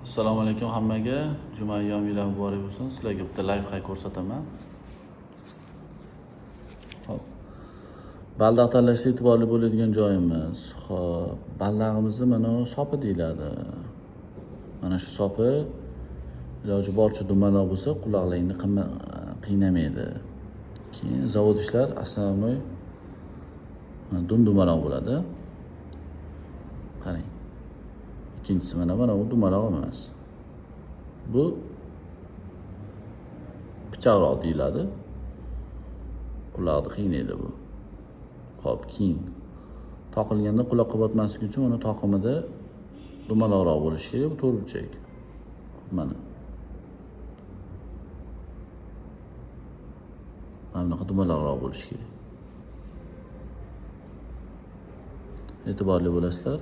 Assalomu alaykum hammaga. Juma ayyominglar muborak bo'lsin. Sizlarga bitta layfxak ko'rsataman. Xo'p. Baldaq tanlashda e'tiborli bo'ladigan joyimiz. Xo'p, baldag'imizni mana sopi deyiladi. Mana shu sopi iloji boricha dumaloq bo'lsa, quloqlaringni qiynamaydi. Keyin zavod ishlar основной dum dumaloq bo'ladi. Qarang. Ikkinchisi mana bu dumaloq emas. Bu pichoqroq deyiladi. Quloqni qiynaydi bu. Xo'p, keyin toqilganda quloqqa botmasligi uchun uni toqimida dumaloqroq bo'lishi kerak, bu to'rtburchak. Mana. Mana bunaqa dumaloqroq bo'lishi kerak. E'tiborli bo'lasizlar.